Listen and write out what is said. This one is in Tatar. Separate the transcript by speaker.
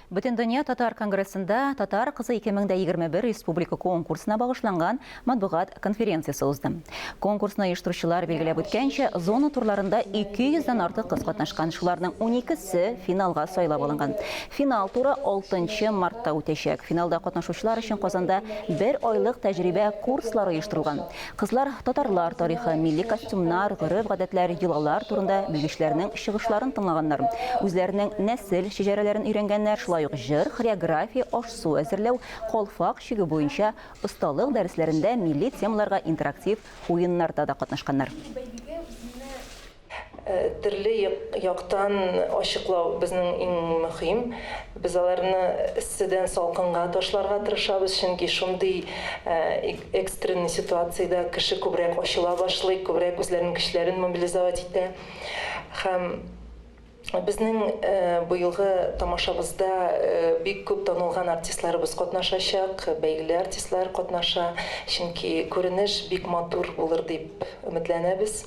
Speaker 1: Бөтендөнья татар конгрессында Татар кызы 2021 республика конкурсына багышланган матбугат конференциясе узды. Конкурсны оештыручылар билгеләп үткәнчә, зона турларында 200 дән артык кыз катнашкан, шуларның уникесе финалга сайлап алынган. Финал туры 6 мартта үтәчәк. Финалда катнашучылар өчен Казанда бер айлык тәҗрибә курслары оештырылган. Кызлар татарлар тарихы, милли костюмнар, гореф-гадәтләр, йолалар турында белгечләрнең чыгышларын тыңлаганнар. Үзләренең нәсел шәҗәрәләрен өйрәнгәннәр, шулай ук җыр, хореография, аш-су әзерләү, калфак чигү буенча осталык дәресләрендә милли темаларга интерактив уеннарда да катнашканнар.
Speaker 2: Төрле яктан ачыклау безнең иң мөхим. Без аларны эсседән салкынга ташларга тырышабыз, чөнки шундый экстренный ситуациядә кеше күбрәк ачыла башлый, күбрәк үзләренең көчләрен мобилизовать итә. Һәм безнең быелгы тамашабызда бик күп танылган артистларыбыз катнашачак, бәйгеле артистлар катнаша, чөнки күренеш бик матур булыр дип өметләнәбез.